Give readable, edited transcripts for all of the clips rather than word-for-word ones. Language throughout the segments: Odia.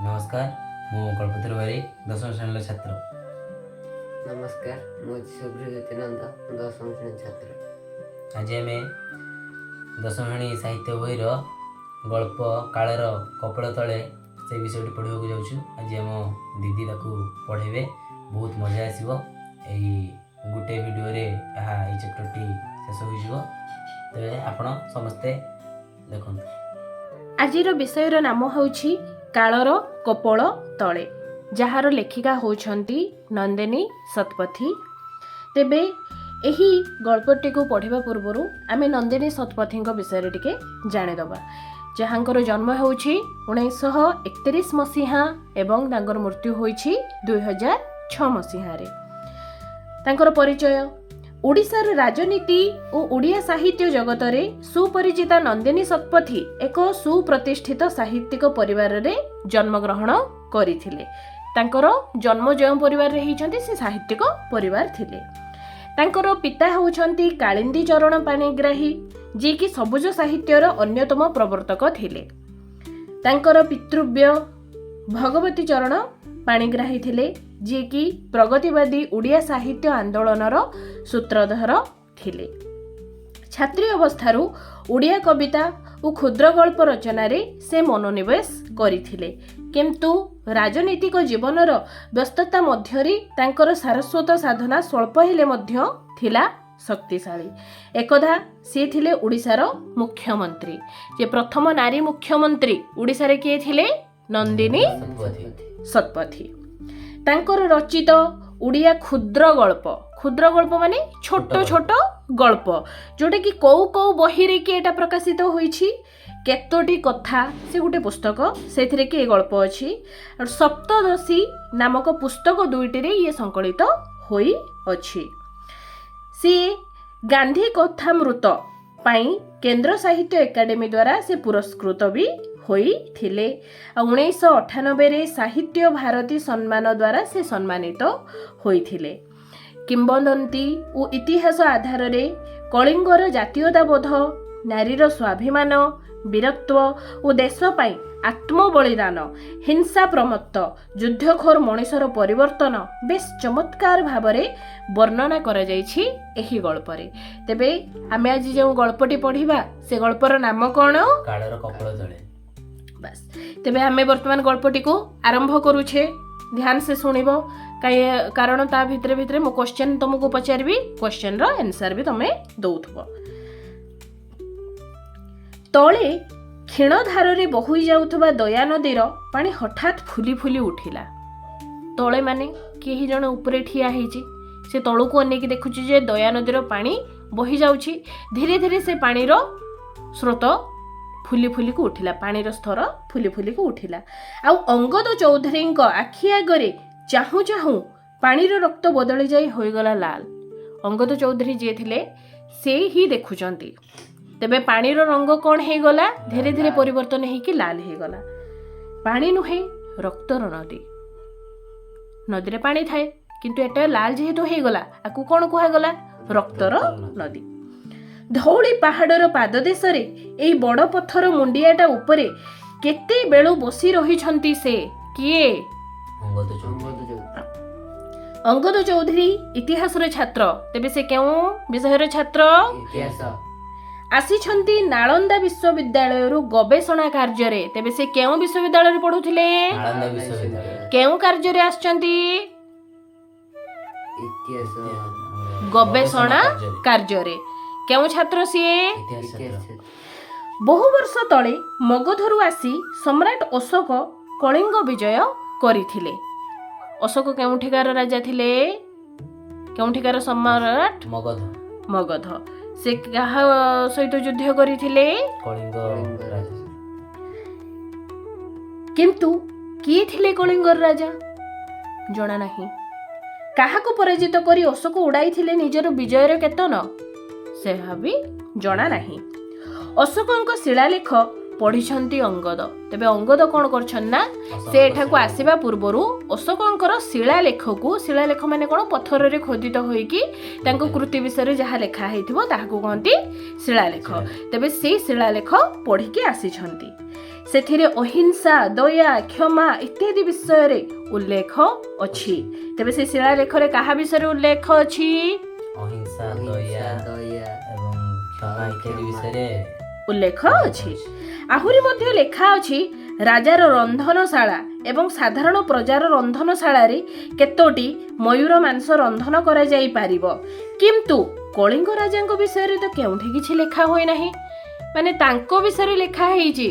ନମସ୍କାର, ମୁଁ କଳ୍ପତରୁ ବାରିକ, ଦଶମ ଶ୍ରେଣୀର ଛାତ୍ର। ନମସ୍କାର, ମୁଁ ସୁବ୍ରଜ୍ୟୋତି ନନ୍ଦ, ମୁଁ ଦଶମ ଶ୍ରେଣୀ ଛାତ୍ର। ଆଜି ଆମେ ଦଶମ ଶ୍ରେଣୀ ସାହିତ୍ୟ ବହିର ଗଳ୍ପ କାଳର କପୋଳ ତଳେ, ସେ ବିଷୟଟି ପଢ଼ିବାକୁ ଯାଉଛୁ। ଆଜି ଆମ ଦିଦି ତାକୁ ପଢ଼େଇବେ। ବହୁତ ମଜା ଆସିବ। ଏଇ ଗୋଟେ ଭିଡ଼ିଓରେ ଏଇ ଚାପ୍ଟରଟି ଶେଷ ହୋଇଯିବ। ତେବେ ଆପଣ ସମସ୍ତେ ଦେଖନ୍ତୁ। ଆଜିର ବିଷୟର ନାମ ହେଉଛି କାଳର କପୋଳ ତଳେ, ଯାହାର ଲେଖିକା ହେଉଛନ୍ତି ନନ୍ଦିନୀ ଶତପଥୀ। ତେବେ ଏହି ଗଳ୍ପଟିକୁ ପଢ଼ିବା ପୂର୍ବରୁ ଆମେ ନନ୍ଦିନୀ ଶତପଥୀଙ୍କ ବିଷୟରେ ଟିକେ ଜାଣିଦେବା, ଯାହାଙ୍କର ଜନ୍ମ ହେଉଛି 1931 ମସିହା ଏବଂ ତାଙ୍କର ମୃତ୍ୟୁ ହୋଇଛି 2006 ମସିହାରେ। ତାଙ୍କର ପରିଚୟ: ଓଡ଼ିଶାର ରାଜନୀତି ଓ ଓଡ଼ିଆ ସାହିତ୍ୟ ଜଗତରେ ସୁପରିଚିତା ନନ୍ଦିନୀ ଶତପଥୀ ଏକ ସୁପ୍ରତିଷ୍ଠିତ ସାହିତ୍ୟିକ ପରିବାରରେ ଜନ୍ମଗ୍ରହଣ କରିଥିଲେ। ତାଙ୍କର ଜନ୍ମ ଯେଉଁ ପରିବାରରେ ହେଇଛନ୍ତି, ସେ ସାହିତ୍ୟିକ ପରିବାର ଥିଲେ। ତାଙ୍କର ପିତା ହେଉଛନ୍ତି କାଳିନ୍ଦୀ ଚରଣ ପାଣିଗ୍ରାହୀ, ଯିଏକି ସବୁଜ ସାହିତ୍ୟର ଅନ୍ୟତମ ପ୍ରବର୍ତ୍ତକ ଥିଲେ। ତାଙ୍କର ପିତୃବ୍ୟ ଭଗବତୀ ଚରଣ ପାଣିଗ୍ରାହୀ ଥିଲେ, ଯିଏକି ପ୍ରଗତିବାଦୀ ଓଡ଼ିଆ ସାହିତ୍ୟ ଆନ୍ଦୋଳନର ସୂତ୍ରଧର ଥିଲେ। ଛାତ୍ରୀ ଅବସ୍ଥାରୁ ଓଡ଼ିଆ କବିତା ଓ କ୍ଷୁଦ୍ର ଗଳ୍ପ ରଚନାରେ ସେ ମନୋନିବେଶ କରିଥିଲେ। କିନ୍ତୁ ରାଜନୈତିକ ଜୀବନର ବ୍ୟସ୍ତତା ମଧ୍ୟରେ ତାଙ୍କର ସାରସ୍ୱତ ସାଧନା ସ୍ୱଳ୍ପ ହେଲେ ମଧ୍ୟ ଥିଲା ଶକ୍ତିଶାଳୀ। ଏକଦା ସିଏ ଥିଲେ ଓଡ଼ିଶାର ମୁଖ୍ୟମନ୍ତ୍ରୀ। ଯେ ପ୍ରଥମ ନାରୀ ମୁଖ୍ୟମନ୍ତ୍ରୀ ଓଡ଼ିଶାରେ କିଏ ଥିଲେ? ନନ୍ଦିନୀ ଶତପଥୀ। ଶତପଥୀ। ତାଙ୍କର ରଚିତ ଓଡ଼ିଆ କ୍ଷୁଦ୍ର ଗଳ୍ପ, କ୍ଷୁଦ୍ର ଗଳ୍ପ ମାନେ ଛୋଟ ଛୋଟ ଗଳ୍ପ, ଯୋଉଟାକି କୋଉ କୋଉ ବହିରେ କି ଏଇଟା ପ୍ରକାଶିତ ହୋଇଛି? କେତୋଟି କଥା, ସେ ଗୋଟେ ପୁସ୍ତକ, ସେଥିରେ କି ଏ ଗଳ୍ପ ଅଛି। ଆଉ ସପ୍ତଦଶୀ ନାମକ ପୁସ୍ତକ ଦୁଇଟିରେ ଇଏ ସଂକଳିତ ହୋଇଅଛି। ସିଏ ଗାନ୍ଧୀ କଥାମୃତ ପାଇଁ କେନ୍ଦ୍ର ସାହିତ୍ୟ ଏକାଡେମୀ ଦ୍ୱାରା ସେ ପୁରସ୍କୃତ ବି ହୋଇଥିଲେ। ଆଉ 1998ରେ ସାହିତ୍ୟ ଭାରତୀ ସମ୍ମାନ ଦ୍ୱାରା ସେ ସମ୍ମାନିତ ହୋଇଥିଲେ। କିମ୍ବଦନ୍ତୀ ଓ ଇତିହାସ ଆଧାରରେ କଳିଙ୍ଗର ଜାତୀୟତାବୋଧ, ନାରୀର ସ୍ୱାଭିମାନ, ବୀରତ୍ୱ ଓ ଦେଶ ପାଇଁ ଆତ୍ମବଳିଦାନ, ହିଂସା ପ୍ରମତ୍ତ ଯୁଦ୍ଧଖୋର ମଣିଷର ପରିବର୍ତ୍ତନ ବେଶ ଚମତ୍କାର ଭାବରେ ବର୍ଣ୍ଣନା କରାଯାଇଛି ଏହି ଗଳ୍ପରେ। ତେବେ ଆମେ ଆଜି ଯେଉଁ ଗଳ୍ପଟି ପଢ଼ିବା, ସେ ଗଳ୍ପର ନାମ କ'ଣ? କାଳର କପୋଳ ତଳେ। ବାସ୍, ତେବେ ଆମେ ବର୍ତ୍ତମାନ ଗଳ୍ପଟିକୁ ଆରମ୍ଭ କରୁଛେ। ଧ୍ୟାନ ସେ ଶୁଣିବ, କାହିଁ କାରଣ ତା ଭିତରେ ଭିତରେ ମୁଁ କ୍ୱେଶ୍ଚନ୍ ତୁମକୁ ପଚାରିବି, କ୍ୱେଶ୍ଚନ୍ର ଆନ୍ସର୍ ବି ତମେ ଦଉଥିବ। ତଳେ କ୍ଷୀଣଧାରରେ ବୋହି ଯାଉଥିବା ଦୟା ନଦୀର ପାଣି ହଠାତ୍ ଫୁଲି ଫୁଲି ଉଠିଲା। ତଳେ ମାନେ କେହି ଜଣେ ଉପରେ ଠିଆ ହେଇଛି, ସେ ତଳକୁ ଅନେଇକି ଦେଖୁଛି ଯେ ଦୟା ନଦୀର ପାଣି ବହି ଯାଉଛି। ଧୀରେ ଧୀରେ ସେ ପାଣିର ସ୍ରୋତ ଫୁଲି ଫୁଲିକୁ ଉଠିଲା, ପାଣିର ସ୍ତର ଫୁଲି ଫୁଲିକୁ ଉଠିଲା। ଆଉ ଅଙ୍ଗଦ ଚୌଧୁରୀଙ୍କ ଆଖି ଆଗରେ ଚାହୁଁ ଚାହୁଁ ପାଣିର ରକ୍ତ ବଦଳି ଯାଇ ହୋଇଗଲା ଲାଲ। ଅଙ୍ଗଦ ଚୌଧୁରୀ ଯିଏ ଥିଲେ, ସେ ହିଁ ଦେଖୁଛନ୍ତି। ତେବେ ପାଣିର ରଙ୍ଗ କ'ଣ ହେଇଗଲା? ଧୀରେ ଧୀରେ ପରିବର୍ତ୍ତନ ହେଇକି ଲାଲ ହେଇଗଲା। ପାଣି ନୁହେଁ, ରକ୍ତର ନଦୀ। ନଦୀରେ ପାଣି ଥାଏ, କିନ୍ତୁ ଏଟା ଲାଲ ଯେହେତୁ ହେଇଗଲା, ଆକୁ କ'ଣ କୁହାଗଲା? ରକ୍ତର ନଦୀ। ଧଉଳି ପାହାଡ଼ର ପାଦଦେଶରେ ଏଇ ବଡ଼ ପଥର ମୁଣ୍ଡିଆଟା ଉପରେ କେତେ ବେଳୁ ବସି ରହିଛନ୍ତି ସେ। କିଏ? ଅଙ୍ଗଦ ଚୌଧୁରୀ। ଅଙ୍ଗଦ ଚୌଧୁରୀ। ଅଙ୍ଗଦ ଚୌଧୁରୀ ଇତିହାସର ଛାତ୍ର। ତେବେ ସେ କେଉଁ ବିଷୟର ଛାତ୍ର? ଇତିହାସ। ଆସିଛନ୍ତି ନାଳନ୍ଦା ବିଶ୍ୱବିଦ୍ୟାଳୟରୁ ଗବେଷଣା କାର୍ଯ୍ୟରେ। ତେବେ ସେ କେଉଁ ବିଶ୍ୱବିଦ୍ୟାଳୟରେ ପଢୁଥିଲେ? ନାଳନ୍ଦା ବିଶ୍ୱବିଦ୍ୟାଳୟ। କେଉଁ କାର୍ଯ୍ୟରେ ଆସିଛନ୍ତି? ଇତିହାସ। ଗବେଷଣା କାର୍ଯ୍ୟରେ। କାର୍ଯ୍ୟରେ। କେଉଁ ଛାତ୍ର ସିଏ? ଇତିହାସ ଛାତ୍ର। ଇତିହାସ। ବହୁ ବର୍ଷ ତଳେ ମଗଧରୁ ଆସି ସମ୍ରାଟ ଅଶୋକ କଳିଙ୍ଗ ବିଜୟ କରିଥିଲେ। ଅଶୋକ କେଉଁଠିକାର ରାଜା ଥିଲେ? କେଉଁଠିକାର ସମ୍ରାଟ? ମଗଧ। ମଗଧ। ସେ କାହା ସହିତ ଯୁଦ୍ଧ କରିଥିଲେ? କଳିଙ୍ଗ କଳିଙ୍ଗ। ରାଜା। କିନ୍ତୁ କିଏ ଥିଲେ କଳିଙ୍ଗର ରାଜା, ଜଣା ନାହିଁ। କାହାକୁ ପରାଜିତ କରି ଅଶୋକ ଉଡ଼ାଇଥିଲେ ନିଜର ବିଜୟର କେତନ, ସେହା ବି ଜଣା ନାହିଁ। ଅଶୋକଙ୍କ ଶିଳାଲେଖ ପଢ଼ିଛନ୍ତି ଅଙ୍ଗଦ। ତେବେ ଅଙ୍ଗଦ କ'ଣ କରିଛନ୍ତି ନା, ସେ ଏଠାକୁ ଆସିବା ପୂର୍ବରୁ ଅଶୋକଙ୍କର ଶିଳାଲେଖକୁ, ଶିଳାଲେଖ ମାନେ କ'ଣ? ପଥରରେ ଖୋଦିତ ହୋଇକି ତାଙ୍କ କୃତି ବିଷୟରେ ଯାହା ଲେଖା ହେଇଥିବ, ତାହାକୁ କହନ୍ତି ଶିଳାଲେଖ। ତେବେ ସେଇ ଶିଳାଲେଖ ପଢ଼ିକି ଆସିଛନ୍ତି। ସେଥିରେ ଅହିଂସା, ଦୟା, କ୍ଷମା ଇତ୍ୟାଦି ବିଷୟରେ ଉଲ୍ଲେଖ ଅଛି। ତେବେ ସେ ଶିଳାଲେଖରେ କାହା ବିଷୟରେ ଉଲ୍ଲେଖ ଅଛି? ଅହିଂସା, ଅହିଂସା, ଦୟା ଦୟା ଏବଂ କ୍ଷମା ଇତ୍ୟାଦି ବିଷୟରେ ଉଲ୍ଲେଖ ଅଛି। ଆହୁରି ମଧ୍ୟ ଲେଖା ଅଛି, ରାଜାର ରନ୍ଧନଶାଳା ଏବଂ ସାଧାରଣ ପ୍ରଜାର ରନ୍ଧନଶାଳାରେ କେତୋଟି ମୟୂର ମାଂସ ରନ୍ଧନ କରାଯାଇପାରିବ। କିନ୍ତୁ କଳିଙ୍ଗ ରାଜାଙ୍କ ବିଷୟରେ ତ କେଉଁଠି କିଛି ଲେଖା ହୋଇନାହିଁ। ମାନେ ତାଙ୍କ ବିଷୟରେ ଲେଖା ହେଇଛି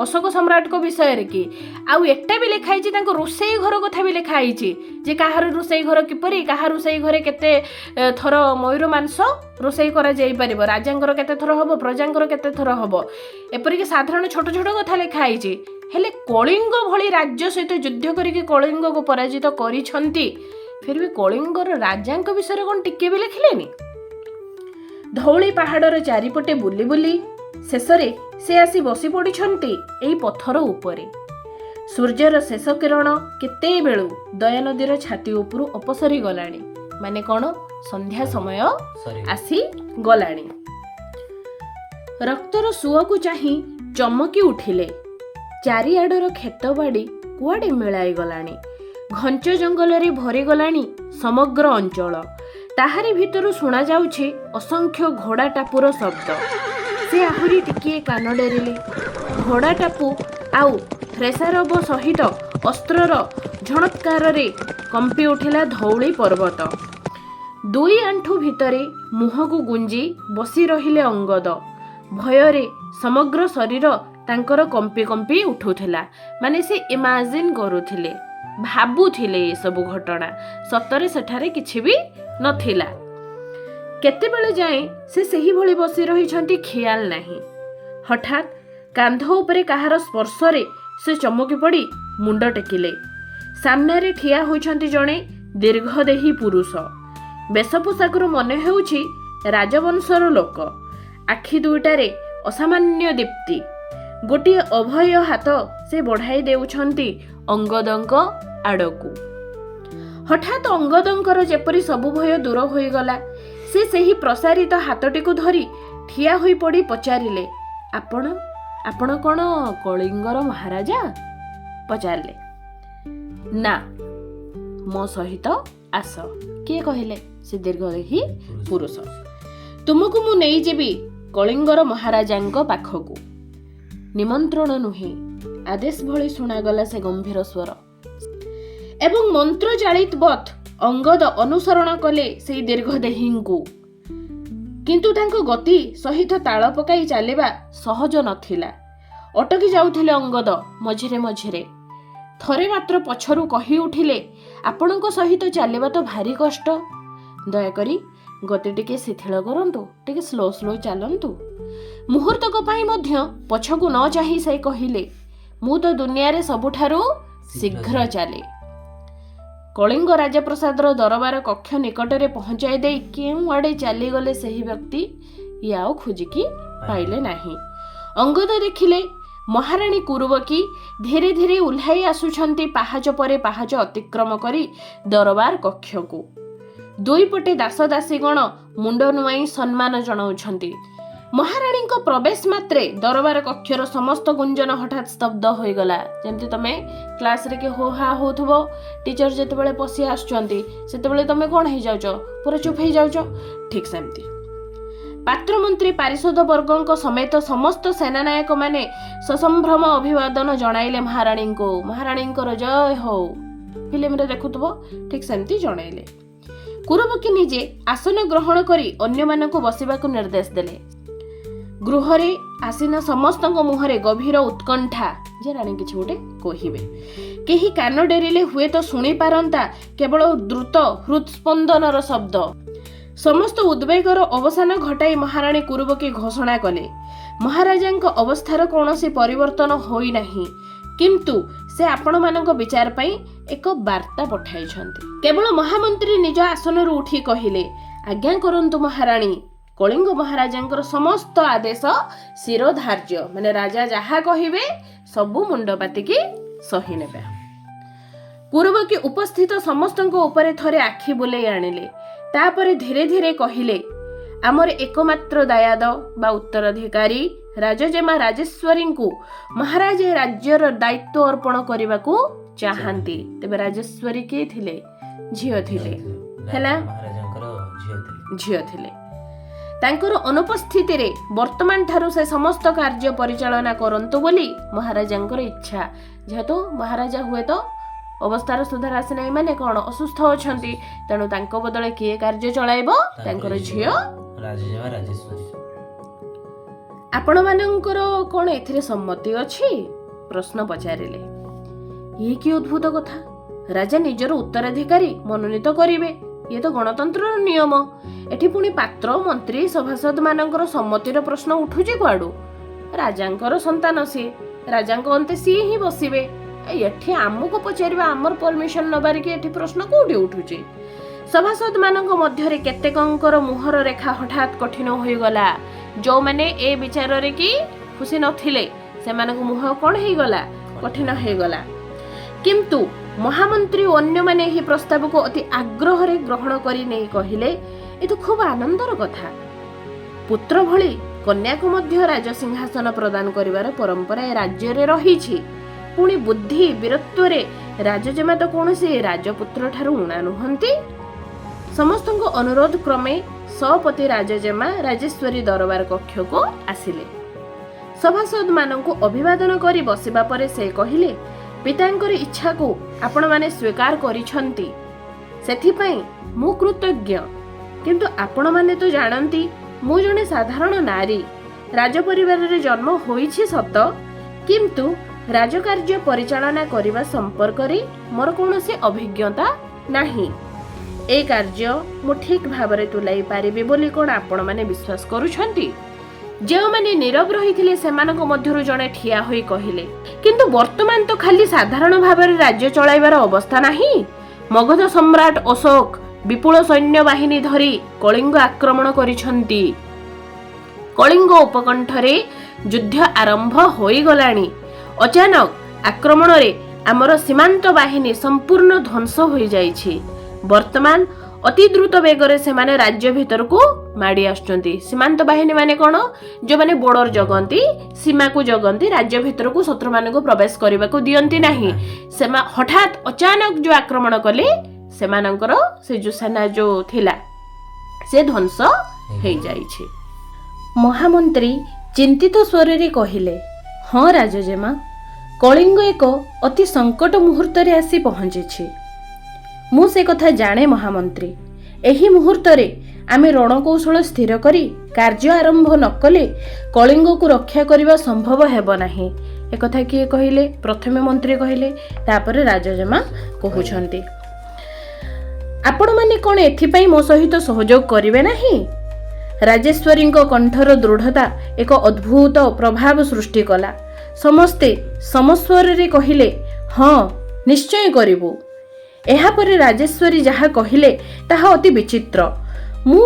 ଅଶୋକ ସମ୍ରାଟଙ୍କ ବିଷୟରେ କି, ଆଉ ଏଟା ବି ଲେଖା ହେଇଛି, ତାଙ୍କ ରୋଷେଇ ଘର କଥା ବି ଲେଖା ହେଇଛି ଯେ କାହାର ରୋଷେଇ ଘର କିପରି, କାହା ରୋଷେଇ ଘରେ କେତେ ଥର ମୟୂର ମାଂସ ରୋଷେଇ କରାଯାଇପାରିବ, ରାଜାଙ୍କର କେତେ ଥର ହବ, ପ୍ରଜାଙ୍କର କେତେ ଥର ହବ। ଏପରିକି ସାଧାରଣ ଛୋଟ ଛୋଟ କଥା ଲେଖା ହେଇଛି। ହେଲେ କଳିଙ୍ଗ ଭଳି ରାଜ୍ୟ ସହିତ ଯୁଦ୍ଧ କରିକି କଳିଙ୍ଗକୁ ପରାଜିତ କରିଛନ୍ତି, ଫିର୍ ବି କଳିଙ୍ଗର ରାଜାଙ୍କ ବିଷୟରେ କ'ଣ ଟିକେ ବି ଲେଖିଲେନି? ଧଉଳି ପାହାଡ଼ର ଚାରିପଟେ ବୁଲି ବୁଲି ଶେଷରେ ସେ ଆସି ବସି ପଡ଼ିଛନ୍ତି ଏଇ ପଥର ଉପରେ। ସୂର୍ଯ୍ୟର ଶେଷ କିରଣ କେତେବେଳୁ ଦୟାନଦୀର ଛାତି ଉପରୁ ଅପସରି ଗଲାଣି। ମାନେ କ'ଣ? ସନ୍ଧ୍ୟା ସମୟ ସରି ଆସି ଗଲାଣି। ରକ୍ତର ସୁଅକୁ ଚାହିଁ ଚମକି ଉଠିଲେ। ଚାରିଆଡ଼ର କ୍ଷେତବାଡ଼ି କୁଆଡ଼େ ମିଳାଇ ଗଲାଣି। ଘଞ୍ଚ ଜଙ୍ଗଲରେ ଭରିଗଲାଣି ସମଗ୍ର ଅଞ୍ଚଳ। ତାହାରି ଭିତରୁ ଶୁଣାଯାଉଛି ଅସଂଖ୍ୟ ଘୋଡ଼ା ଟାପୁର ଶବ୍ଦ। ସେ ଆହୁରି ଟିକିଏ କାନ ଡେରିଲେ। ଘୋଡ଼ା ଟାପୁ ଆଉ ଥ୍ରେସାରବ ସହିତ ଅସ୍ତ୍ରର ଝଣତ୍କାରରେ କମ୍ପି ଉଠିଲା ଧଉଳି ପର୍ବତ। ଦୁଇ ଆଣ୍ଠୁ ଭିତରେ ମୁହଁକୁ ଗୁଞ୍ଜି ବସି ରହିଲେ ଅଙ୍ଗଦ। ଭୟରେ ସମଗ୍ର ଶରୀର ତାଙ୍କର କମ୍ପି କମ୍ପି ଉଠୁଥିଲା। ମାନେ ସେ ଇମାଜିନ୍ କରୁଥିଲେ, ଭାବୁଥିଲେ ଏସବୁ ଘଟଣା, ସତରେ ସେଠାରେ କିଛି ବି ନଥିଲା। କେତେବେଳେ ଯାଏଁ ସେ ସେହିଭଳି ବସି ରହିଛନ୍ତି ଖିଆଲ ନାହିଁ। ହଠାତ୍ କାନ୍ଧ ଉପରେ କାହାର ସ୍ପର୍ଶରେ ସେ ଚମକି ପଡ଼ି ମୁଣ୍ଡ ଟେକିଲେ। ସାମ୍ନାରେ ଠିଆ ହୋଇଛନ୍ତି ଜଣେ ଦୀର୍ଘଦେହୀ ପୁରୁଷ। ବେଶ ପୋଷାକରୁ ମନେ ହେଉଛି ରାଜବଂଶର ଲୋକ। ଆଖି ଦୁଇଟାରେ ଅସାମାନ୍ୟ ଦୀପ୍ତି। ଗୋଟିଏ ଅଭୟ ହାତ ସେ ବଢ଼ାଇ ଦେଉଛନ୍ତି ଅଙ୍ଗଦଙ୍କ ଆଡ଼କୁ। ହଠାତ୍ ଅଙ୍ଗଦଙ୍କର ଯେପରି ସବୁ ଭୟ ଦୂର ହୋଇଗଲା। ସେ ସେହି ପ୍ରସାରିତ ହାତଟିକୁ ଧରି ଠିଆ ହୋଇପଡ଼ି ପଚାରିଲେ, ଆପଣ କ'ଣ କଳିଙ୍ଗର ମହାରାଜା? ପଚାରିଲେ। ନା, ମୋ ସହିତ ଆସ। କିଏ କହିଲେ? ସେ ଦୀର୍ଘଦେହୀ ପୁରୁଷ। ତୁମକୁ ମୁଁ ନେଇଯିବି କଳିଙ୍ଗର ମହାରାଜାଙ୍କ ପାଖକୁ। ନିମନ୍ତ୍ରଣ ନୁହେଁ, ଆଦେଶ ଭଳି ଶୁଣାଗଲା ସେ ଗମ୍ଭୀର ସ୍ୱର। ଏବଂ ମନ୍ତ୍ରଚାଳିତବତ୍ ଅଙ୍ଗଦ ଅନୁସରଣ କଲେ ସେଇ ଦୀର୍ଘଦେହୀଙ୍କୁ। କିନ୍ତୁ ତାଙ୍କ ଗତି ସହିତ ତାଳ ପକାଇ ଚାଲିବା ସହଜ ନଥିଲା। ଅଟକି ଯାଉଥିଲେ ଅଙ୍ଗଦ ମଝିରେ ମଝିରେ। ଥରେ ମାତ୍ର ପଛରୁ କହି ଉଠିଲେ, ଆପଣଙ୍କ ସହିତ ଚାଲିବା ତ ଭାରି କଷ୍ଟ, ଦୟାକରି ଗତି ଟିକେ ଶିଥିଳ କରନ୍ତୁ, ଟିକେ ସ୍ଲୋ ସ୍ଲୋ ଚାଲନ୍ତୁ। ମୁହୂର୍ତ୍ତକ ପାଇଁ ମଧ୍ୟ ପଛକୁ ନ ଚାହିଁ ସେ କହିଲେ, ମୁଁ ତ ଦୁନିଆରେ ସବୁଠାରୁ ଶୀଘ୍ର ଚାଲେ। କଳିଙ୍ଗ ରାଜପ୍ରସାଦର ଦରବାର କକ୍ଷ ନିକଟରେ ପହଞ୍ଚାଇ ଦେଇ କେଉଁଆଡ଼େ ଚାଲିଗଲେ ସେହି ବ୍ୟକ୍ତି, ଇଏ ଆଉ ଖୋଜିକି ପାଇଲେ ନାହିଁ। ଅଙ୍ଗଦ ଦେଖିଲେ ମହାରାଣୀ କୁରୁବକୀ ଧୀରେ ଧୀରେ ଓହ୍ଲାଇ ଆସୁଛନ୍ତି ପାହାଚ ପରେ ପାହାଚ ଅତିକ୍ରମ କରି ଦରବାର କକ୍ଷକୁ। ଦୁଇ ପଟେ ଦାସଦାସୀଗଣ ମୁଣ୍ଡ ନୁଆଇଁ ସମ୍ମାନ ଜଣାଉଛନ୍ତି। ମହାରାଣୀଙ୍କ ପ୍ରବେଶ ମାତ୍ରେ ଦରବାର କକ୍ଷର ସମସ୍ତ ଗୁଞ୍ଜନ ହଠାତ୍ ସ୍ତବ୍ଧ ହୋଇଗଲା। ଯେମିତି ତମେ କ୍ଲାସରେ କି ହୋ ହା ହଉଥିବ, ଟିଚର ଯେତେବେଳେ ପଶି ଆସୁଛନ୍ତି ସେତେବେଳେ ତମେ କ'ଣ ହେଇଯାଉଛ? ପୁରା ଚୁପ୍ ହେଇଯାଉଛ। ଠିକ୍ ସେମିତି ପାତ୍ରମନ୍ତ୍ରୀ, ପାରିଷଦ ବର୍ଗଙ୍କ ସମେତ ସମସ୍ତ ସେନାନାୟକମାନେ ସସମ୍ଭ୍ରମ ଅଭିବାଦନ ଜଣାଇଲେ ମହାରାଣୀଙ୍କୁ। ମହାରାଣୀଙ୍କର ଜୟ ହଉ, ଫିଲ୍ମରେ ଦେଖୁଥିବ, ଠିକ୍ ସେମିତି ଜଣାଇଲେ। କୁରବକୀ ନିଜେ ଆସନ ଗ୍ରହଣ କରି ଅନ୍ୟମାନଙ୍କୁ ବସିବାକୁ ନିର୍ଦ୍ଦେଶ ଦେଲେ। ଗୃହରେ ଆସୀନ ସମସ୍ତଙ୍କ ମୁହଁରେ ଗଭୀର ଉତ୍କଣ୍ଠା ଯେ ରାଣୀ କିଛି ଗୋଟେ କହିବେ। କେହି କାନ ଡେରିଲେ ହୁଏତ ଶୁଣିପାରନ୍ତା କେବଳ ଦ୍ରୁତ ହୃଦସ୍ପନ୍ଦନର ଶବ୍ଦ। ସମସ୍ତ ଉଦ୍ବେଗର ଅବସାନ ଘଟାଇ ମହାରାଣୀ କୁରୁବକୀ ଘୋଷଣା କଲେ, ମହାରାଜାଙ୍କ ଅବସ୍ଥାର କୌଣସି ପରିବର୍ତ୍ତନ ହୋଇନାହିଁ, କିନ୍ତୁ ସେ ଆପଣମାନଙ୍କ ବିଚାର ପାଇଁ ଏକ ବାର୍ତ୍ତା ପଠାଇଛନ୍ତି। କେବଳ ମହାମନ୍ତ୍ରୀ ନିଜ ଆସନରୁ ଉଠି କହିଲେ, ଆଜ୍ଞା କରନ୍ତୁ ମହାରାଣୀ, କଳିଙ୍ଗ ମହାରାଜାଙ୍କର ସମସ୍ତ ଆଦେଶ ଶିରୋଧାର୍ଯ୍ୟ। ମାନେ ରାଜା ଯାହା କହିବେ ସବୁ ମୁଣ୍ଡ ପାତିକି ସହି ନେବେ। କୁରୁବକୀ ଉପସ୍ଥିତ ସମସ୍ତଙ୍କ ଉପରେ ଥରେ ଆଖି ବୁଲେଇ ଆଣିଲେ। ତାପରେ ଧୀରେ ଧୀରେ କହିଲେ, ଆମର ଏକମାତ୍ର ଦାୟାଦ ବା ଉତ୍ତରାଧିକାରୀ ରାଜଜେମା ରାଜେଶ୍ୱରୀଙ୍କୁ ମହାରାଜ ଏ ରାଜ୍ୟର ଦାୟିତ୍ୱ ଅର୍ପଣ କରିବାକୁ ଚାହାନ୍ତି। ତେବେ ରାଜେଶ୍ୱରୀ କିଏ ଥିଲେ? ଝିଅ ଥିଲେ। ହେଲା? ମହାରାଜାଙ୍କର ଝିଅ ଥିଲେ। ଝିଅ ଥିଲେ। ତାଙ୍କର ଅନୁପସ୍ଥିତିରେ ବର୍ତ୍ତମାନ ଠାରୁ ସେ ସମସ୍ତ କାର୍ଯ୍ୟ ପରିଚାଳନା କରନ୍ତୁ ବୋଲି ମହାରାଜାଙ୍କର ଇଚ୍ଛା। ଯେହେତୁ ମହାରାଜା ହୁଏତ ଅବସ୍ଥାର ସୁଧାର ଆସିନାହିଁ, ମାନେ କ'ଣ, ଅସୁସ୍ଥ ଅଛନ୍ତି, ତେଣୁ ତାଙ୍କ ବଦଳେ କିଏ କାର୍ଯ୍ୟ ଚଳାଇବ? ତାଙ୍କର ଝିଅ ରାଜଜେମା ରାଜେଶ୍ୱରୀ। ଆପଣମାନଙ୍କର କ'ଣ ଏଥିରେ ସମ୍ମତି ଅଛି? ପ୍ରଶ୍ନ ପଚାରିଲେ। ଇଏ କି ଅଦ୍ଭୁତ କଥା! ରାଜା ନିଜର ଉତ୍ତରାଧିକାରୀ ମନୋନୀତ କରିବେ, ଇଏ ତ ଗଣତନ୍ତ୍ରର ନିୟମ। ଏଠି ପୁଣି ପାତ୍ର, ମନ୍ତ୍ରୀ, ସଭାସଦ ମାନଙ୍କର ସମ୍ମତିର ପ୍ରଶ୍ନ ଉଠୁଛି କୁଆଡୁ? ରାଜାଙ୍କର ସନ୍ତାନ ସିଏ, ରାଜାଙ୍କ ଅନ୍ତେ ସିଏ ହିଁ ବସିବେ। ଏଠି ଆମକୁ ପଚାରିବା, ଆମର ପରମିଶନ ନବାରେ କି ଏଠି ପ୍ରଶ୍ନ କୋଉଠି ଉଠୁଛି? ସଭାସଦ ମାନଙ୍କ ମଧ୍ୟରେ କେତେକଙ୍କର ମୁହଁର ରେଖା ହଠାତ୍ କଠିନ ହୋଇଗଲା। ଯୋଉମାନେ ଏ ବିଚାରରେ କି ଖୁସି ନଥିଲେ, ସେମାନଙ୍କ ମୁହଁ କ'ଣ ହେଇଗଲା? କଠିନ ହେଇଗଲା। କିନ୍ତୁ ମହାମନ୍ତ୍ରୀ ଓ ଅନ୍ୟମାନେ ଏହି ପ୍ରସ୍ତାବକୁ ଅତି ଆଗ୍ରହରେ ଗ୍ରହଣ କରି ନେଇ କହିଲେ, ଏ ତ ଖୁବ୍ ଆନନ୍ଦର କଥା। ପୁତ୍ର ଭଳି କନ୍ୟାକୁ ମଧ୍ୟ ରାଜସିଂହାସନ ପ୍ରଦାନ କରିବାର ପରମ୍ପରା ଏ ରାଜ୍ୟରେ ରହିଛି। ପୁଣି ବୁଦ୍ଧି ବୀରତ୍ୱରେ ରାଜଜେମା ତ କୌଣସି ରାଜପୁତ୍ର ଠାରୁ ଊଣା ନୁହନ୍ତି। ସମସ୍ତଙ୍କ ଅନୁରୋଧ କ୍ରମେ ସପତି ରାଜଜେମା ରାଜେଶ୍ୱରୀ ଦରବାର କକ୍ଷକୁ ଆସିଲେ। ସଭାସଦମାନଙ୍କୁ ଅଭିବାଦନ କରି ବସିବା ପରେ ସେ କହିଲେ, ପିତାଙ୍କର ଇଚ୍ଛାକୁ ଆପଣମାନେ ସ୍ୱୀକାର କରିଛନ୍ତି, ସେଥିପାଇଁ ମୁଁ କୃତଜ୍ଞ। କିନ୍ତୁ ଆପଣମାନେ ତ ଜାଣନ୍ତି, ମୁଁ ଜଣେ ସାଧାରଣ ନାରୀ। ରାଜପରିବାରରେ ଜନ୍ମ ହୋଇଛି ସତ, କିନ୍ତୁ ରାଜକାର୍ଯ୍ୟ ପରିଚାଳନା କରିବା ସମ୍ପର୍କରେ ମୋର କୌଣସି ଅଭିଜ୍ଞତା ନାହିଁ। ଏ କାର୍ଯ୍ୟ ମୁଁ ଠିକ୍ ଭାବରେ ତୁଲାଇ ପାରିବି ବୋଲି କ'ଣ ଆପଣମାନେ ବିଶ୍ୱାସ କରୁଛନ୍ତି? ଯେଉଁମାନେ ନୀରବ ରହିଥିଲେ, ସେମାନଙ୍କ ମଧ୍ୟରୁ ଜଣେ ଠିଆ ହୋଇ କହିଲେ, କିନ୍ତୁ ବର୍ତ୍ତମାନ ତ ଖାଲି ସାଧାରଣ ଭାବରେ ରାଜ୍ୟ ଚଳାଇବାର ଅବସ୍ଥା ନାହିଁ। ମଗଧ ସମ୍ରାଟ ଅଶୋକ ବିପୁଳ ସୈନ୍ୟ ବାହିନୀ ଧରି କଳିଙ୍ଗ ଆକ୍ରମଣ କରିଛନ୍ତି। କଳିଙ୍ଗ ଉପକଣ୍ଠରେ ଯୁଦ୍ଧ ଆରମ୍ଭ ହୋଇଗଲାଣି। ଅଚାନକ ଆକ୍ରମଣରେ ଆମର ସୀମାନ୍ତ ବାହିନୀ ସମ୍ପୂର୍ଣ୍ଣ ଧ୍ୱଂସ ହୋଇଯାଇଛି। ବର୍ତ୍ତମାନ ଅତି ଦ୍ରୁତ ବେଗରେ ସେମାନେ ରାଜ୍ୟ ଭିତରକୁ ମାଡ଼ି ଆସୁଛନ୍ତି। ସୀମାନ୍ତ ବାହିନୀ ମାନେ କ'ଣ? ଯେଉଁମାନେ ବର୍ଡର ଜଗନ୍ତି, ସୀମାକୁ ଜଗନ୍ତି, ରାଜ୍ୟ ଭିତରକୁ ଶତ୍ରୁମାନଙ୍କୁ ପ୍ରବେଶ କରିବାକୁ ଦିଅନ୍ତି ନାହିଁ। ହଠାତ୍ ଅଚାନକ ଯୋଉ ଆକ୍ରମଣ କଲେ, ସେମାନଙ୍କର ସେ ଯୋଉ ସେନା ଯୋଉ ଥିଲା, ସେ ଧ୍ୱଂସ ହେଇଯାଇଛି। ମହାମନ୍ତ୍ରୀ ଚିନ୍ତିତ ସ୍ୱରରେ କହିଲେ, ହଁ ରାଜଜେମା, କଳିଙ୍ଗ ଏକ ଅତି ସଙ୍କଟ ମୁହୂର୍ତ୍ତରେ ଆସି ପହଞ୍ଚିଛି। ମୁଁ ସେ କଥା ଜାଣେ ମହାମନ୍ତ୍ରୀ। ଏହି ମୁହୂର୍ତ୍ତରେ ଆମେ ରଣକୌଶଳ ସ୍ଥିର କରି କାର୍ଯ୍ୟ ଆରମ୍ଭ ନ କଲେ କଳିଙ୍ଗକୁ ରକ୍ଷା କରିବା ସମ୍ଭବ ହେବ ନାହିଁ। ଏକଥା କିଏ କହିଲେ? ପ୍ରଥମେ ମନ୍ତ୍ରୀ କହିଲେ, ତାପରେ ରାଜଜେମା କହୁଛନ୍ତି। ଆପଣମାନେ କ'ଣ ଏଥିପାଇଁ ମୋ ସହିତ ସହଯୋଗ କରିବେ ନାହିଁ? ରାଜେଶ୍ୱରୀଙ୍କ କଣ୍ଠର ଦୃଢ଼ତା ଏକ ଅଦ୍ଭୁତ ପ୍ରଭାବ ସୃଷ୍ଟି କଲା। ସମସ୍ତେ ସମସ୍ୱରରେ କହିଲେ, ହଁ, ନିଶ୍ଚୟ କରିବୁ। ଏହାପରେ ରାଜେଶ୍ୱରୀ ଯାହା କହିଲେ ତାହା ଅତି ବିଚିତ୍ର। ମୁଁ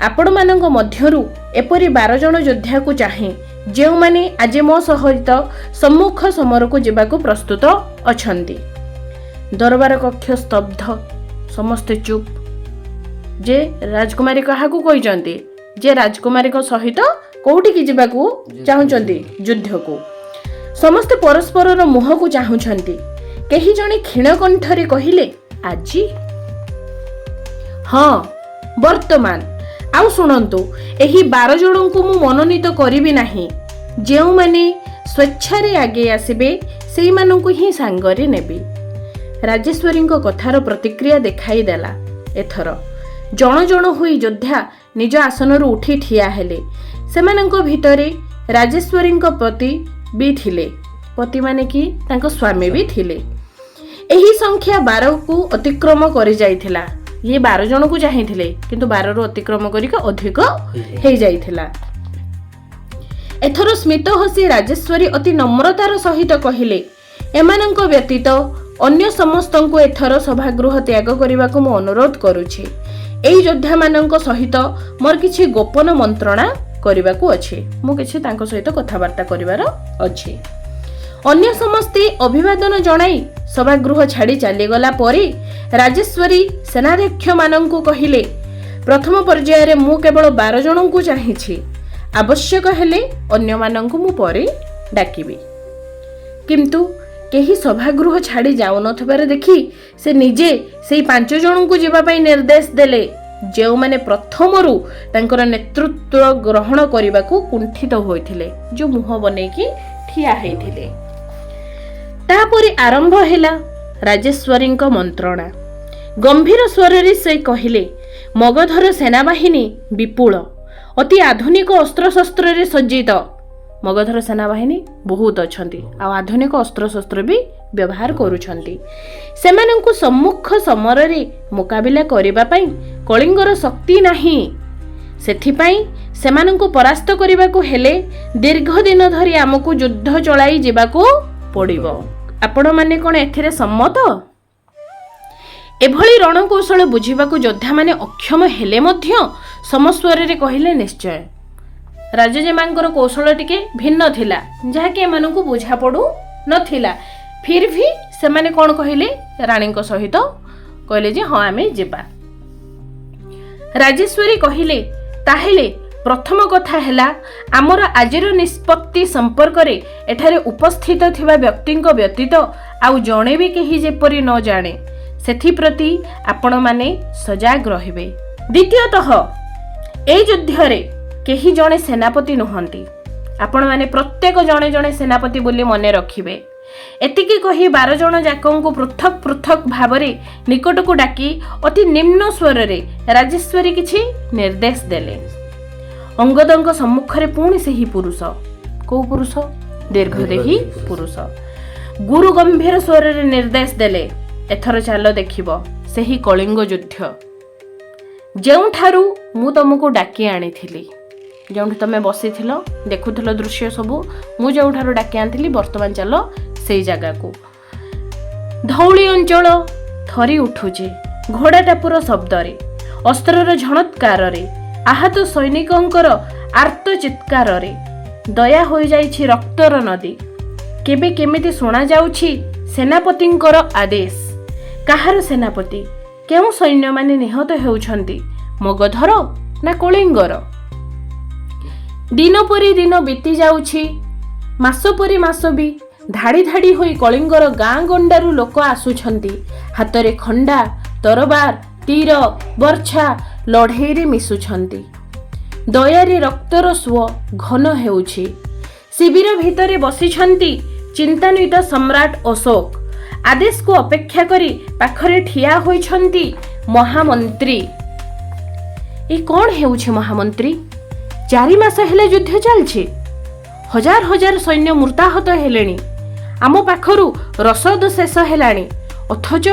ଆପଣମାନଙ୍କ ମଧ୍ୟରୁ ଏପରି 12 ଜଣ ଯୋଦ୍ଧାକୁ ଚାହେଁ, ଯେଉଁମାନେ ଆଜି ମୋ ସହିତ ସମ୍ମୁଖ ସମରକୁ ଯିବାକୁ ପ୍ରସ୍ତୁତ ଅଛନ୍ତି। ଦରବାର କକ୍ଷ ସ୍ତବ୍ଧ, ସମସ୍ତେ ଚୁପ୍। ଯେ ରାଜକୁମାରୀ କାହାକୁ କହିଛନ୍ତି ଯେ ରାଜକୁମାରୀଙ୍କ ସହିତ କୋଉଠିକି ଯିବାକୁ ଚାହୁଁଛନ୍ତି? ଯୁଦ୍ଧକୁ। ସମସ୍ତେ ପରସ୍ପରର ମୁହଁକୁ ଚାହୁଁଛନ୍ତି। କେହି ଜଣେ କ୍ଷୀଣ କଣ୍ଠରେ କହିଲେ, ଆଜି? ହଁ, ବର୍ତ୍ତମାନ। ଆଉ ଶୁଣନ୍ତୁ, ଏହି 12 ଜଣଙ୍କୁ ମୁଁ ମନୋନୀତ କରିବି ନାହିଁ। ଯେଉଁମାନେ ସ୍ୱେଚ୍ଛାରେ ଆଗେଇ ଆସିବେ, ସେଇମାନଙ୍କୁ ହିଁ ସାଙ୍ଗରେ ନେବି। ରାଜେଶ୍ୱରୀଙ୍କ କଥାର ପ୍ରତିକ୍ରିୟା ଦେଖାଇଦେଲା। ଏଥର ଜଣ ଜଣ ହୋଇ ଯୋଦ୍ଧା ନିଜ ଆସନରୁ ଉଠି ଠିଆ ହେଲେ। ସେମାନଙ୍କ ଭିତରେ ରାଜେଶ୍ୱରୀଙ୍କ ପତି ବି ଥିଲେ। ପତି ମାନେ କି ତାଙ୍କ ସ୍ୱାମୀ ବି ଥିଲେ। ଏହି ସଂଖ୍ୟା 12କୁ ଅତିକ୍ରମ କରିଯାଇଥିଲା। ଇଏ 12 ଜଣକୁ ଚାହିଁଥିଲେ, କିନ୍ତୁ 12ରୁ ଅତିକ୍ରମ କରିକି ଅଧିକ ହେଇଯାଇଥିଲା। ଏଥର ସ୍ମିତ ହସି ରାଜେଶ୍ୱରୀ ଅତି ନମ୍ରତାର ସହିତ କହିଲେ, ଏମାନଙ୍କ ବ୍ୟତୀତ ଅନ୍ୟ ସମସ୍ତଙ୍କୁ ଏଥର ସଭାଗୃହ ତ୍ୟାଗ କରିବାକୁ ମୁଁ ଅନୁରୋଧ କରୁଛି। ଏଇ ଯୋଦ୍ଧାମାନଙ୍କ ସହିତ ମୋର କିଛି ଗୋପନ ମନ୍ତ୍ରଣା କରିବାକୁ ଅଛି। ମୁଁ କିଛି ତାଙ୍କ ସହିତ କଥାବାର୍ତ୍ତା କରିବାର ଅଛି। ଅନ୍ୟ ସମସ୍ତେ ଅଭିବାଦନ ଜଣାଇ ସଭାଗୃହ ଛାଡ଼ି ଚାଲିଗଲା ପରେ ରାଜେଶ୍ୱରୀ ସେନାଧ୍ୟକ୍ଷମାନଙ୍କୁ କହିଲେ, ପ୍ରଥମ ପର୍ଯ୍ୟାୟରେ ମୁଁ କେବଳ 12 ଜଣଙ୍କୁ ଚାହିଁଛି। ଆବଶ୍ୟକ ହେଲେ ଅନ୍ୟମାନଙ୍କୁ ମୁଁ ପରେ ଡାକିବି। କିନ୍ତୁ କେହି ସଭାଗୃହ ଛାଡ଼ି ଯାଉନଥିବାର ଦେଖି ସେ ନିଜେ ସେଇ 5 ଜଣଙ୍କୁ ଯିବା ପାଇଁ ନିର୍ଦ୍ଦେଶ ଦେଲେ, ଯେଉଁମାନେ ପ୍ରଥମରୁ ତାଙ୍କର ନେତୃତ୍ୱ ଗ୍ରହଣ କରିବାକୁ କୁଣ୍ଠିତ ହୋଇଥିଲେ, ଯେଉଁ ମୁହଁ ବନେଇକି ଠିଆ ହେଇଥିଲେ। ତାପରେ ଆରମ୍ଭ ହେଲା ରାଜେଶ୍ୱରୀଙ୍କ ମନ୍ତ୍ରଣା। ଗମ୍ଭୀର ସ୍ୱରରେ ସେ କହିଲେ, ମଗଧର ସେନାବାହିନୀ ବିପୁଳ, ଅତି ଆଧୁନିକ ଅସ୍ତ୍ରଶସ୍ତ୍ରରେ ସଜ୍ଜିତ। ମଗଧର ସେନାବାହିନୀ ବହୁତ ଅଛନ୍ତି ଆଉ ଆଧୁନିକ ଅସ୍ତ୍ରଶସ୍ତ୍ର ବି ବ୍ୟବହାର କରୁଛନ୍ତି। ସେମାନଙ୍କୁ ସମ୍ମୁଖ ସମରରେ ମୁକାବିଲା କରିବା ପାଇଁ କଳିଙ୍ଗର ଶକ୍ତି ନାହିଁ। ସେଥିପାଇଁ ସେମାନଙ୍କୁ ପରାସ୍ତ କରିବାକୁ ହେଲେ ଦୀର୍ଘ ଦିନ ଧରି ଆମକୁ ଯୁଦ୍ଧ ଚଳାଇ ଯିବାକୁ ପଡ଼ିବ। ଆପଣମାନେ କ'ଣ ଏଥିରେ ସମ୍ମତ? ଏଭଳି ରଣକୌଶଳ ବୁଝିବାକୁ ଯୋଦ୍ଧାମାନେ ଅକ୍ଷମ ହେଲେ ମଧ୍ୟ ସମସ୍ୱରରେ କହିଲେ, ନିଶ୍ଚୟ। ରାଜଜେମାଙ୍କର କୌଶଳ ଟିକେ ଭିନ୍ନ ଥିଲା, ଯାହାକି ଏମାନଙ୍କୁ ବୁଝା ପଡୁ ନଥିଲା। ଫିର୍ ଭି ସେମାନେ କ'ଣ କହିଲେ? ରାଣୀଙ୍କ ସହିତ କହିଲେ ଯେ ହଁ, ଆମେ ଯିବା। ରାଜେଶ୍ୱରୀ କହିଲେ, ତାହେଲେ ପ୍ରଥମ କଥା ହେଲା, ଆମର ଆଜିର ନିଷ୍ପତ୍ତି ସମ୍ପର୍କରେ ଏଠାରେ ଉପସ୍ଥିତ ଥିବା ବ୍ୟକ୍ତିଙ୍କ ବ୍ୟତୀତ ଆଉ ଜଣେ ବି କେହି ଯେପରି ନ ଜାଣେ, ସେଥିପ୍ରତି ଆପଣମାନେ ସଜାଗ ରହିବେ। ଦ୍ୱିତୀୟତଃ, ଏଇ ଯୁଦ୍ଧରେ କେହି ଜଣେ ସେନାପତି ନୁହନ୍ତି। ଆପଣମାନେ ପ୍ରତ୍ୟେକ ଜଣେ ଜଣେ ସେନାପତି ବୋଲି ମନେ ରଖିବେ। ଏତିକି କହି 12 ଜଣ ଯାକଙ୍କୁ ପୃଥକ ପୃଥକ ଭାବରେ ନିକଟକୁ ଡାକି ଅତି ନିମ୍ନ ସ୍ୱରରେ ରାଜେଶ୍ୱରୀ କିଛି ନିର୍ଦ୍ଦେଶ ଦେଲେ। ଅଙ୍ଗଦଙ୍କ ସମ୍ମୁଖରେ ପୁଣି ସେହି ପୁରୁଷ। କୋଉ ପୁରୁଷ? ଦୀର୍ଘଦେହୀ ପୁରୁଷ। ଗୁରୁ ଗମ୍ଭୀର ସ୍ୱରରେ ନିର୍ଦ୍ଦେଶ ଦେଲେ, ଏଥର ଚାଲ ଦେଖିବ ସେହି କଳିଙ୍ଗ ଯୁଦ୍ଧ, ଯେଉଁଠାରୁ ମୁଁ ତମକୁ ଡାକି ଆଣିଥିଲି, ଯେଉଁଠି ତମେ ବସିଥିଲ, ଦେଖୁଥିଲ ଦୃଶ୍ୟ ସବୁ, ମୁଁ ଯେଉଁଠାରୁ ଡାକି ଆଣିଥିଲି, ବର୍ତ୍ତମାନ ଚାଲ ସେଇ ଜାଗାକୁ। ଧଉଳି ଅଞ୍ଚଳ ଥରି ଉଠୁଛି ଘୋଡ଼ା ଟାପୁର ଶବ୍ଦରେ, ଅସ୍ତ୍ରର ଝଣତ୍କାରରେ, ଆହତ ସୈନିକଙ୍କର ଆର୍ତ୍ତ ଚିତ୍କାରରେ। ଦୟା ହୋଇଯାଇଛି ରକ୍ତର ନଦୀ। କେବେ କେମିତି ଶୁଣାଯାଉଛି ସେନାପତିଙ୍କର ଆଦେଶ। କାହାର ସେନାପତି? କେଉଁ ସୈନ୍ୟମାନେ ନିହତ ହେଉଛନ୍ତି, ମଗଧର ନା କଳିଙ୍ଗର? ଦିନ ପରି ଦିନ ବିତି ଯାଉଛି, ମାସ ପରି ମାସ ବି। ଧାଡ଼ି ଧାଡ଼ି ହୋଇ କଳିଙ୍ଗର ଗାଁ ଗଣ୍ଡାରୁ ଲୋକ ଆସୁଛନ୍ତି, ହାତରେ ଖଣ୍ଡା, ତରବାର, ତୀର, ବର୍ଚ୍ଛା, ଲଢ଼େଇରେ ମିଶୁଛନ୍ତି। ଦୟାରେ ରକ୍ତର ସୁଅ ଘନ ହେଉଛି। ଶିବିର ଭିତରେ ବସିଛନ୍ତି ଚିନ୍ତାନ୍ୱିତ ସମ୍ରାଟ ଅଶୋକ। ଆଦେଶକୁ ଅପେକ୍ଷା କରି ପାଖରେ ଠିଆ ହୋଇଛନ୍ତି ମହାମନ୍ତ୍ରୀ। ଏ କ'ଣ ହେଉଛି ମହାମନ୍ତ୍ରୀ? 4 ମାସ ହେଲା ଯୁଦ୍ଧ ଚାଲିଛି। ହଜାର ହଜାର ସୈନ୍ୟ ମୃତାହତ ହେଲେଣି। ଆମ ପାଖରୁ ରସଦ ଶେଷ ହେଲାଣି। ଅଥଚ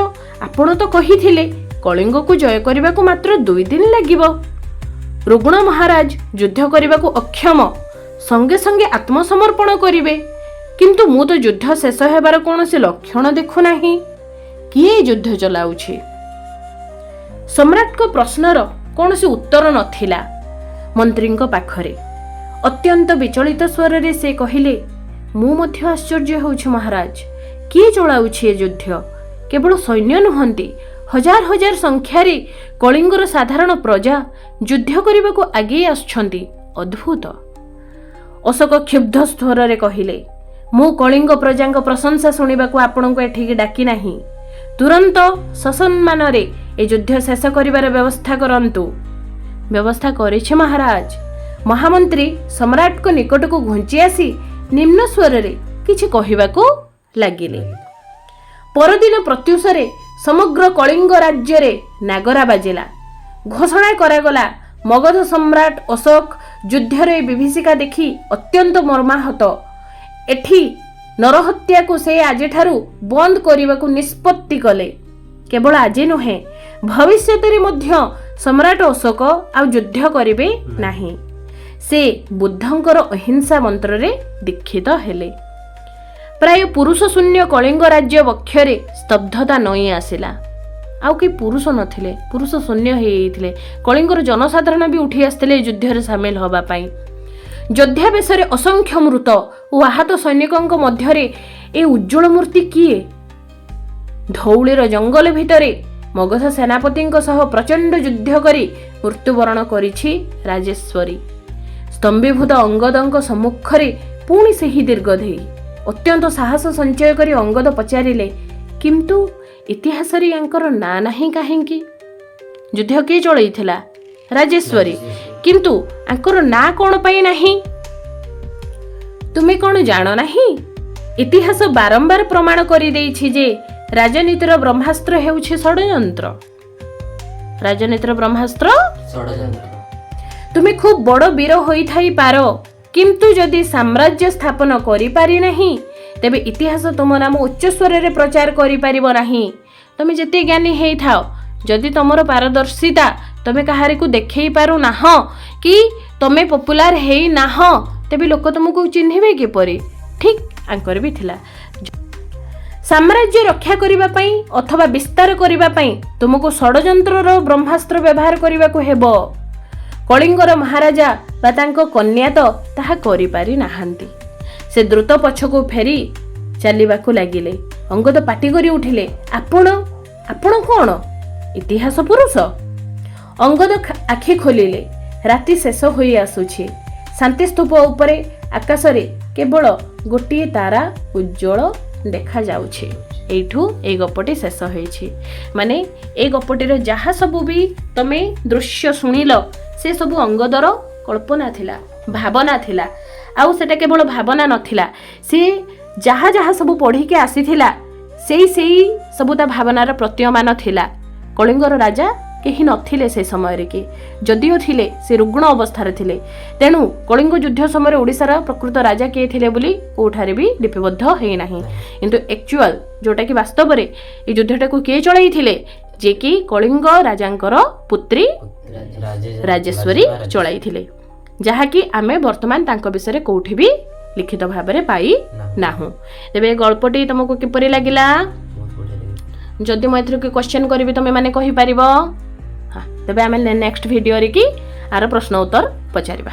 ଆପଣ ତ କହିଥିଲେ କଳିଙ୍ଗକୁ ଜୟ କରିବାକୁ ମାତ୍ର 2 ଦିନ ଲାଗିବ। ରୁଗ୍ଣ ମହାରାଜ ଯୁଦ୍ଧ କରିବାକୁ ଅକ୍ଷମ, ସଙ୍ଗେ ସଙ୍ଗେ ଆତ୍ମସମର୍ପଣ କରିବେ। କିନ୍ତୁ ମୁଁ ତ ଯୁଦ୍ଧ ଶେଷ ହେବାର କୌଣସି ଲକ୍ଷଣ ଦେଖୁନାହିଁ। କିଏ ଏ ଯୁଦ୍ଧ ଚଲାଉଛି? ସମ୍ରାଟଙ୍କ ପ୍ରଶ୍ନର କୌଣସି ଉତ୍ତର ନଥିଲା ମନ୍ତ୍ରୀଙ୍କ ପାଖରେ। ଅତ୍ୟନ୍ତ ବିଚଳିତ ସ୍ୱରରେ ସେ କହିଲେ, ମୁଁ ମଧ୍ୟ ଆଶ୍ଚର୍ଯ୍ୟ ହେଉଛି ମହାରାଜ, କିଏ ଚଳାଉଛି ଏ ଯୁଦ୍ଧ? କେବଳ ସୈନ୍ୟ ନୁହନ୍ତି, ହଜାର ହଜାର ସଂଖ୍ୟାରେ କଳିଙ୍ଗର ସାଧାରଣ ପ୍ରଜା ଯୁଦ୍ଧ କରିବାକୁ ଆଗେଇ ଆସୁଛନ୍ତି। ଅଦ୍ଭୁତ। ଅଶୋକ କ୍ଷୁବ୍ଧ ସ୍ୱରରେ କହିଲେ, ମୁଁ କଳିଙ୍ଗ ପ୍ରଜାଙ୍କ ପ୍ରଶଂସା ଶୁଣିବାକୁ ଆପଣଙ୍କୁ ଏଠିକି ଡାକି ନାହିଁ। ତୁରନ୍ତ ସସମ୍ମାନରେ ଏ ଯୁଦ୍ଧ ଶେଷ କରିବାର ବ୍ୟବସ୍ଥା କରନ୍ତୁ। ବ୍ୟବସ୍ଥା କରିଛି ମହାରାଜ। ମହାମନ୍ତ୍ରୀ ସମ୍ରାଟଙ୍କ ନିକଟକୁ ଘୁଞ୍ଚି ଆସି ନିମ୍ନ ସ୍ୱରରେ କିଛି କହିବାକୁ ଲାଗିଲେ। ପରଦିନ ପ୍ରତ୍ୟୁଷରେ ସମଗ୍ର କଳିଙ୍ଗ ରାଜ୍ୟରେ ନାଗରା ବାଜିଲା। ଘୋଷଣା କରାଗଲା, ମଗଧ ସମ୍ରାଟ ଅଶୋକ ଯୁଦ୍ଧର ଏ ବିଭୀଷିକା ଦେଖି ଅତ୍ୟନ୍ତ ମର୍ମାହତ। ଏଠି ନରହତ୍ୟାକୁ ସେ ଆଜିଠାରୁ ବନ୍ଦ କରିବାକୁ ନିଷ୍ପତ୍ତି କଲେ। କେବଳ ଆଜି ନୁହେଁ, ଭବିଷ୍ୟତରେ ମଧ୍ୟ ସମ୍ରାଟ ଅଶୋକ ଆଉ ଯୁଦ୍ଧ କରିବେ ନାହିଁ। ସେ ବୁଦ୍ଧଙ୍କର ଅହିଂସା ମନ୍ତ୍ରରେ ଦୀକ୍ଷିତ ହେଲେ। ପ୍ରାୟ ପୁରୁଷ ଶୂନ୍ୟ କଳିଙ୍ଗ ରାଜ୍ୟ ବକ୍ଷରେ ସ୍ତବ୍ଧତା ନଇଁ ଆସିଲା। ଆଉ କେହି ପୁରୁଷ ନଥିଲେ, ପୁରୁଷ ଶୂନ୍ୟ ହେଇଯାଇଥିଲେ। କଳିଙ୍ଗର ଜନସାଧାରଣ ବି ଉଠି ଆସିଥିଲେ ଏ ଯୁଦ୍ଧରେ ସାମିଲ ହେବା ପାଇଁ। ଯୋଦ୍ଧା ବେଶରେ ଅସଂଖ୍ୟ ମୃତ ଓ ଆହତ ସୈନିକଙ୍କ ମଧ୍ୟରେ ଏ ଉଜ୍ଜ୍ୱଳ ମୂର୍ତ୍ତି କିଏ? ଧଉଳିର ଜଙ୍ଗଲ ଭିତରେ ମଗଧ ସେନାପତିଙ୍କ ସହ ପ୍ରଚଣ୍ଡ ଯୁଦ୍ଧ କରି ମୃତ୍ୟୁବରଣ କରିଛି ରାଜେଶ୍ୱରୀ। ସ୍ତମ୍ଭୀଭୂତ ଅଙ୍ଗଦଙ୍କ ସମ୍ମୁଖରେ ପୁଣି ସେହି ଦୀର୍ଘଦେହୀ। ଅତ୍ୟନ୍ତ ସାହସ ସଞ୍ଚୟ କରି ଅଙ୍ଗଦ ପଚାରିଲେ, କିନ୍ତୁ ଇତିହାସରେ ୟାଙ୍କର ନାଁ ନାହିଁ କାହିଁକି? ଯୁଦ୍ଧ କିଏ ଚଳେଇଥିଲା? ରାଜେଶ୍ୱରୀ। କିନ୍ତୁ ଆଙ୍କର ନାଁ କ'ଣ ପାଇଁ ନାହିଁ? ତୁମେ କ'ଣ ଜାଣ ନାହିଁ? ଇତିହାସ ବାରମ୍ବାର ପ୍ରମାଣ କରିଦେଇଛି ଯେ ରାଜନୀତିର ବ୍ରହ୍ମାସ୍ତ୍ର ହେଉଛି ଷଡ଼ଯନ୍ତ୍ର। ରାଜନୀତିର ବ୍ରହ୍ମାସ୍ତ୍ର ଷଡ଼ଯନ୍ତ୍ର। ତୁମେ ଖୁବ୍ ବଡ଼ ବୀର ହୋଇଥାଇପାର, କିନ୍ତୁ ଯଦି ସାମ୍ରାଜ୍ୟ ସ୍ଥାପନ କରିପାରିନାହିଁ, ତେବେ ଇତିହାସ ତୁମ ନାମ ଉଚ୍ଚସ୍ୱରରେ ପ୍ରଚାର କରିପାରିବ ନାହିଁ। ତମେ ଯେତେ ଜ୍ଞାନୀ ହେଇଥାଅ, ଯଦି ତମର ପାରଦର୍ଶିତା ତମେ କାହାରିକୁ ଦେଖେଇ ପାରୁନାହଁ କି ତମେ ପପୁଲାର ହେଇନାହଁ, ତେବେ ଲୋକ ତୁମକୁ ଚିହ୍ନିବେ କିପରି? ଠିକ୍ ଆଙ୍କର ବି ଥିଲା। ସାମ୍ରାଜ୍ୟ ରକ୍ଷା କରିବା ପାଇଁ ଅଥବା ବିସ୍ତାର କରିବା ପାଇଁ ତୁମକୁ ଷଡ଼ଯନ୍ତ୍ରର ବ୍ରହ୍ମାସ୍ତ୍ର ବ୍ୟବହାର କରିବାକୁ ହେବ। କଳିଙ୍ଗର ମହାରାଜା ବା ତାଙ୍କ କନ୍ୟା ତ ତାହା କରିପାରି ନାହାନ୍ତି। ସେ ଦ୍ରୁତ ପଛକୁ ଫେରି ଚାଲିବାକୁ ଲାଗିଲେ। ଅଙ୍ଗଦ ପାଟି କରି ଉଠିଲେ, ଆପଣ, ଆପଣ କ'ଣ ଇତିହାସ ପୁରୁଷ? ଅଙ୍ଗଦ ଆଖି ଖୋଲିଲେ। ରାତି ଶେଷ ହୋଇ ଆସୁଛି। ଶାନ୍ତିସ୍ତୂପ ଉପରେ ଆକାଶରେ କେବଳ ଗୋଟିଏ ତାରା ଉଜ୍ଜ୍ୱଳ ଦେଖାଯାଉଛି। ଏଇଠୁ ଏଇ ଗପଟି ଶେଷ ହୋଇଛି। ମାନେ ଏଇ ଗପଟିର ଯାହା ସବୁ ବି ତମେ ଦୃଶ୍ୟ ଶୁଣିଲ, ସେ ସବୁ ଅଙ୍ଗଦର କଳ୍ପନା ଥିଲା, ଭାବନା ଥିଲା। ଆଉ ସେଟା କେବଳ ଭାବନା ନଥିଲା, ସେ ଯାହା ଯାହା ସବୁ ପଢ଼ିକି ଆସିଥିଲା, ସେଇ ସେଇ ସବୁ ତା ଭାବନାର ପ୍ରତୀୟମାନ ଥିଲା। କଳିଙ୍ଗର ରାଜା କେହି ନଥିଲେ ସେ ସମୟରେ, କି ଯଦିଓ ଥିଲେ, ସେ ରୁଗ୍ଣ ଅବସ୍ଥାରେ ଥିଲେ। ତେଣୁ କଳିଙ୍ଗ ଯୁଦ୍ଧ ସମୟରେ ଓଡ଼ିଶାର ପ୍ରକୃତ ରାଜା କିଏ ଥିଲେ ବୋଲି କୋଉଠାରେ ବି ଲିପିବଦ୍ଧ ହେଇନାହିଁ। କିନ୍ତୁ ଆକ୍ଚୁଆଲ ଯୋଉଟାକି ବାସ୍ତବରେ ଏଇ ଯୁଦ୍ଧଟାକୁ କିଏ ଚଳାଇଥିଲେ, ଯିଏକି କଳିଙ୍ଗ ରାଜାଙ୍କର ପୁତ୍ରୀ ରାଜେଶ୍ୱରୀ ଚଳାଇଥିଲେ, ଯାହାକି ଆମେ ବର୍ତ୍ତମାନ ତାଙ୍କ ବିଷୟରେ କୋଉଠି ବି ଲିଖିତ ଭାବରେ ପାଇ ନାହୁଁ। ତେବେ ଏ ଗଳ୍ପଟି ତମକୁ କିପରି ଲାଗିଲା? ବହୁତ ବଢ଼ିଆ ଲାଗିଲା। ଯଦି ମୁଁ ଏଥିରୁ କି କ୍ୱେଶ୍ଚନ୍ କରିବି, ତମେ ମାନେ କହିପାରିବ? ହଁ, ତେବେ ଆମେ ନେକ୍ସଟ ଭିଡ଼ିଓରେ କି ଆର ପ୍ରଶ୍ନ ଉତ୍ତର ପଚାରିବା।